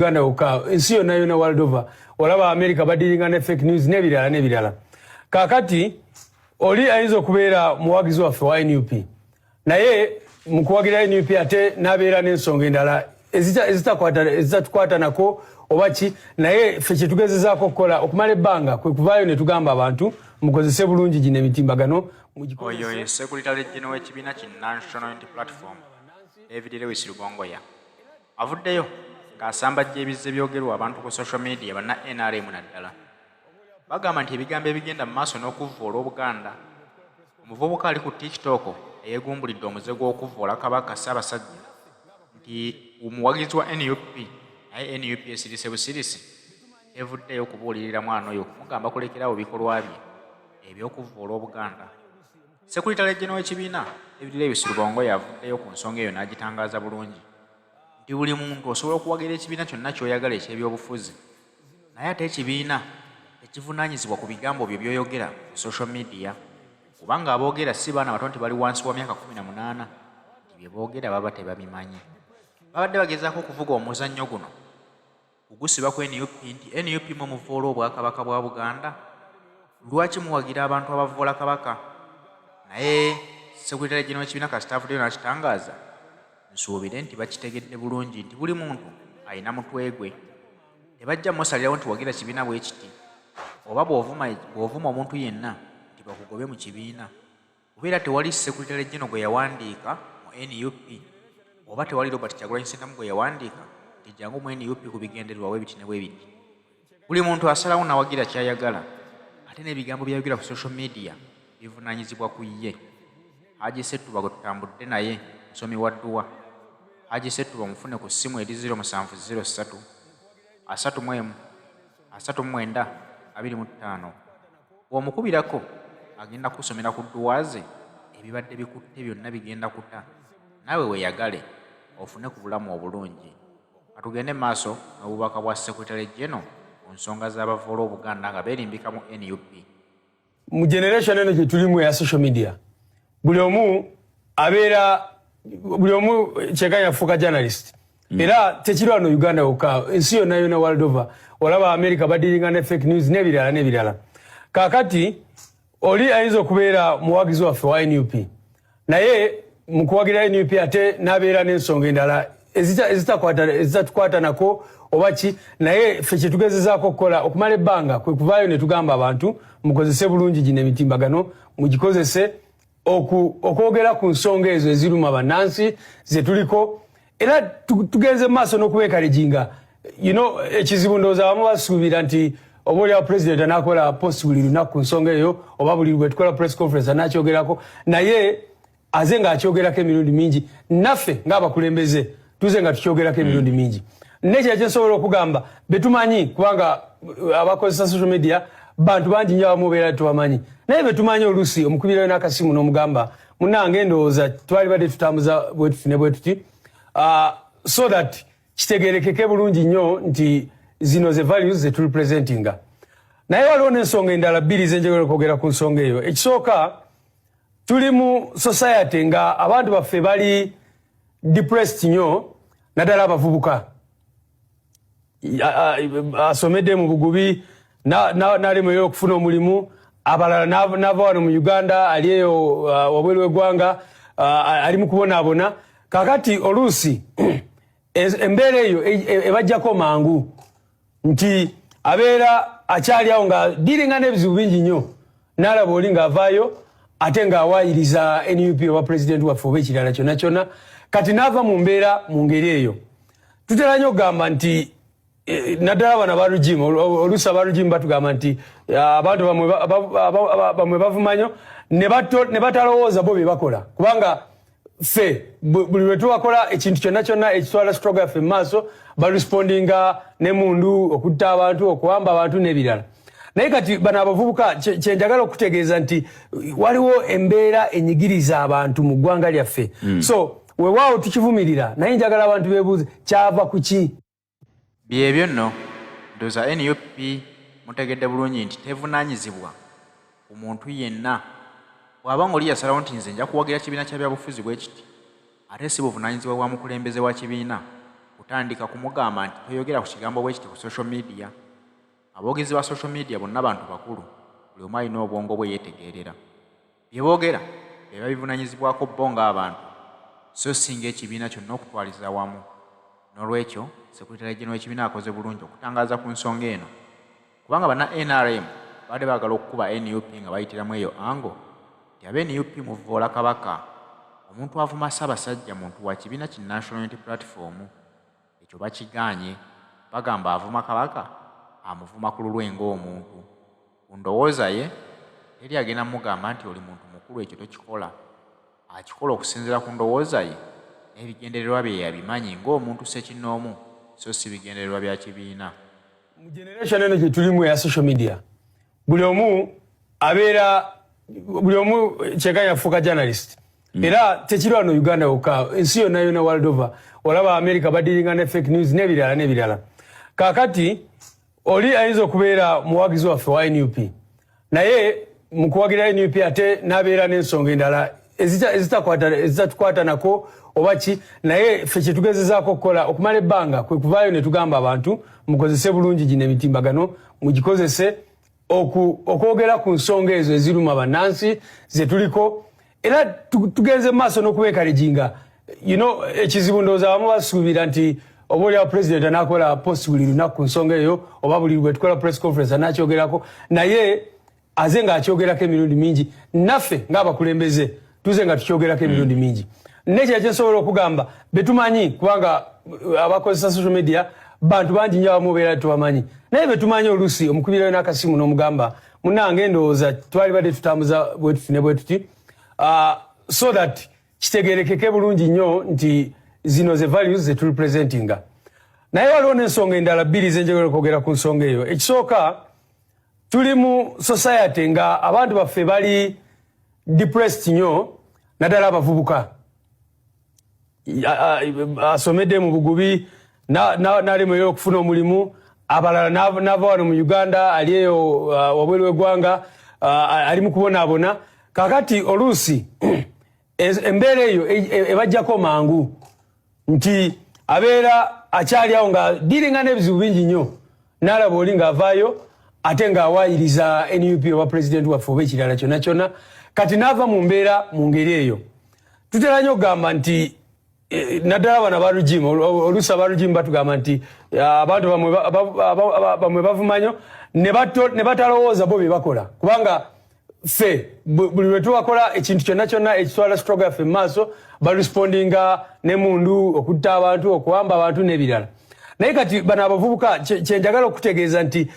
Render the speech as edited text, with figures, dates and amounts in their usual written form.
Uganda wokka, ensi yonna yonna, world over. Olaba America badealinga ne fake news n'ebirala n'ebirala. Kaakati oli ayinza okubeera muwagizi waffe wa NUP, naye mu kuwagira NUP ate n'abeera n'ensonga endala ezitatukwata nako oba ki. Naye ffe kyetugezezaako okukola okumala ebbanga kwe kuvaayo ne tugamba abantu, mukozese bulungi gino emitimbagano. Oyo ye Secretary General w'ekibiina ki National Unity Platform, David Lewis Rubongoya, avuddeyo ng'asambajja ebizze byogerwa abantu ku social media. Banna NRM naddala bagamba nti ebigambo ebigenda mu maaso n'okuvvoola Obuganda, omuvubuka ali ku TikTok eyeegumbulidde omuze gw'okuvvoola Kabaka Ssaabasajja nti omuwagizi wa NUP, naye NUP esirise busirisi, evuddeyo okubuulirira mwana oyo okumugamba kulekerawo bikolwa bye eby'okuvvoola Obuganda. Secretary General w'ekibiina, David Lewis Rubongoya, avuddeyo ku nsonga eyo n'agitangaaza bulungi nti buli muntu osobola okuwagira ekibiina kyonna ky'oyagala eky'ebyobufuzi, naye ate ekibiina tekivunaanyizibwa ku bigambo byo by'oyogera ku social media, kubanga aboogera si baana bato nti bali wansi wa myaka 18, nti bye boogera baba tebabimanyi. Babadde bagezaako okuvuga omuzannyo guno kugusiba ku NUP nti NUP mwe muvvoola Obwakabaka bwa Buganda, lwaki muwagira abantu abavvoola Kabaka? Naye Secretary General w'ekibiina kasita avuddeyo n'akitangaaza, nsuubire nti bakitegedde bulungi nti buli muntu alina mutwe gwe, tebajja musalirawo nti wagira kibiina bwe kiti oba bw'ovuma omuntu yenna nti bakugobe mu kibiina, kubeera tewali Secretary General gwe yawandiika mu NUP oba tewali Robert Kyagulanyi Ssentamu gwe yawandiika nti jangu mu NUP ku bigendererwa bwe biti ne bwe biti. Buli muntu asalawo n'awagira ky'ayagala, ate n'ebigambo by'ayogera ku social media bivunaanyizibwa ku ye. Haji Ssettuba gwe tutambudde naye musomi wa dduwa. Haji Ssettuba mufune ku ssimu eri 0703 31 39 25. Bw'omukubirako agenda kukusomera ku dduwa ze, ebibadde bikutte byonna bigenda kuta, naawe weeyagale ofune ku bulamu obulungi. Katugende mu maaso n'obubaka bwa Secretary General ku nsonga z'abavvoola Obuganda nga beerimbika mu NUP. Mu generation eno gye tulimu eya social media, buli omu abeera, buli omu kyekanya afuuka journalist. Era tekiri wano Uganda wokka, ensi yonna yonna, world over. Olaba America badealinga ne fake news n'ebirala n'ebirala. Kaakati oli ayinza okubeera muwagizi waffe wa NUP, naye mu kuwagira NUP ate n'abeera n'ensonga endala ezitatukwata nako oba ki. Naye ffe kyetugezezaako okukola okumala ebbanga kwe kuvaayo ne tugamba abantu, mukozese bulungi gino emitimbagano, mugikozese okwogera ku nsonga ezo eziruma bannansi zetuliko. Era tugenze mu maaso n'okubaencouraginga. Ekizibu ndowooza abamu basuubira nti oba oliawo president anakola post buli lunaku ku nsonga eyo, oba buli lwe tukola press conference anakyogerako, naye aze ng'akyogerako emirundi mingi. Naffe ng'abakulembeze tuze nga tukyogerako emirundi mingi. Nekira kyensobola okugamba betumanyi, kubanga abakozesa social media bantu bangi nnyo, abamu obeera tubamanyi, naye betumanyi oluusi omukubirayo n'akasimu n'omugamba, "Munange, ndowooza twali badde tutambuza bwe tuti ne bwe tuti," so that kitegerekeke bulungi nnyo nti zino ze values zeturepresentinga. Naye waliwo n'ensonga endala bbiri zenjagala okwogera ku nsonga eyo. Ekisooka, tuli mu society nga abantu baffe bali depressed nnyo, naddala abavubuka. Asomedde mu bugubi nalemerera okufuna omulimu, abalala nava wano mu Uganda, ali eyo wabweru w'eggwanga, ali mu kubonaabona. Kakati oluusi embeera eyo ebajjako mangu nti abeera akyali awo nga dealinga n'ebizibu bingi nnyo, n'alaba oli ng'avaayo ate ng'awaayiriza NUP oba pulezidenti waffe oba ekirala kyonna kyonna, kati n'ava mu mbeera mu ngeri eyo. Tutera nnyo okugamba nti naddala bano aba regime, oluusi aba regime batugamba nti abantu bamwe bavumanyo ne batalowooza bo bye bakola, kubanga ffe buli lwe tubakola ekintu kyonna kyonna ekitwala struggle yaffe mu maaso, barespondinga nemundu, okutta abantu, okuwamba abantu n'ebirala. Naye kati bano abavubuka, kyenjagala okutegeeza nti waliwo embeera enyigiriza abantu mu ggwanga lyaffe. So weewaawo tukivumirira, naye njagala abantu beebuuze kyava ku ki. Byebyo nno. Ndowooza NUP mutegedde bulungi nti tevunaanyizibwa ku muntu yenna. Bw'aba ng'oli yasalawo nti nze nja kuwagira kibiina kya byabufuzi bwe kiti, ate si buvunaanyizibwa bwa mukulembeze wa kibiina. Kutandika kumugamba nti toyogera ku kigambo bwe kiti ku social media. Aboogezi ba social media bonna bantu bakulu, buli omu alina obwongo bwe yeetegeerera. Bye boogera be babivunaanyizibwako bo ng'abantu so si ng'ekibiina kyonna okutwaliza awamu. Noolwekyo Secretary General w'ekibiina akoze bulungi okutangaaza ku nsonga eno kubanga banna nrm babadde baagala okukuba nup nga bayitira mu eyo angle nti aba nup muvvoola Kabaka. Omuntu avuma Ssaabasajja muntu wa kibiina ki National Unity Platform. Ekyo bakigaanye. Bagamba avuma Kabaka amuvuma ku lulwe ng'omuntu. Ku ndowooza ye, teri agenda mugamba nti oli muntu mukulu ekyo tokikola. Akikola okusinziira ku ndowooza ye n'ebigendererwa bye y'abimanyi ng'omuntu ssekinnoomu so si bigendererwa bya kibiina. Mu generation eno gye tulimu eya social media, buli omu abeera, buli omu kyeka yafuuka journalist. Era tekiri wano Uganda wokka, ensi yonna yonna, world over. Olaba America badealinga ne fake news n'ebirala n'ebirala. Kaakati oli ayinza okubeera muwagizi waffe wa NUP, naye mu kuwagira NUP ate n'abeera n'ensonga endala ezitatukwata nako oba ki. Naye ffe kyetugezezaako okukola okumala ebbanga kwe kuvaayo ne tugamba abantu, mukozese bulungi gino emitimbagano, mugikozese okwogera ku nsonga ezo eziruma bannansi zetuliko. Era tugenze maaso n'okubaencouraginga. Ekizibu ndowooza abamu basuubira nti oba oliawo president anakola post buli lunaku ku nsonga eyo, oba buli lwe tukola press conference anakyogerako, naye aze ng'akyogerako emirundi mingi. Naffe ng'abakulembeze tuze nga tukyogerako emirundi mingi. Nekira kyensobola okugamba, betumanyi, kubanga abakozesa social media bantu bangi nnyo, abamu obeera tubamanyi, naye betumanyi oluusi omukubirayo n'akasimu n'omugamba, "Munange, ndowooza twali badde tutambuza bwe tuti ne bwe tuti," so that kitegerekeke bulungi nnyo nti zino ze values zeturepresentinga. Naye waliwo n'ensonga endala bbiri zenjagala okwogera ku nsonga eyo. Ekisooka, tuli mu society nga abantu baffe bali depressed nnyo, naddala abavubuka. Asomedde mu bugubi, nalemerera okufuna omulimu, abalala nava wano mu Uganda, ali eyo wabweru w'eggwanga, ali mu kubonaabona. Kakati oluusi embeera eyo ebajjako mangu nti abeera akyali awo nga dealinga n'ebizibu bingi nnyo, n'alaba oli ng'avaayo ate ng'awaayiriza NUP oba pulezidenti waffe oba ekirala kyonna kyonna, kati n'ava mu mbeera mu ngeri eyo. Tutera nnyo okugamba nti naddala bano aba regime, oluusi aba regime batugamba nti abantu bamwe bavuma nnyo, ne batalowooza bo bye bakola, kubanga ffe buli lwe tubakola ekintu kyonna kyonna ekitwala struggle yaffe mu maaso, barespondinga nemundu, okutta abantu, okuwamba abantu n'ebirala. Naye kati bano abavubuka, kyenjagala okutegeeza nti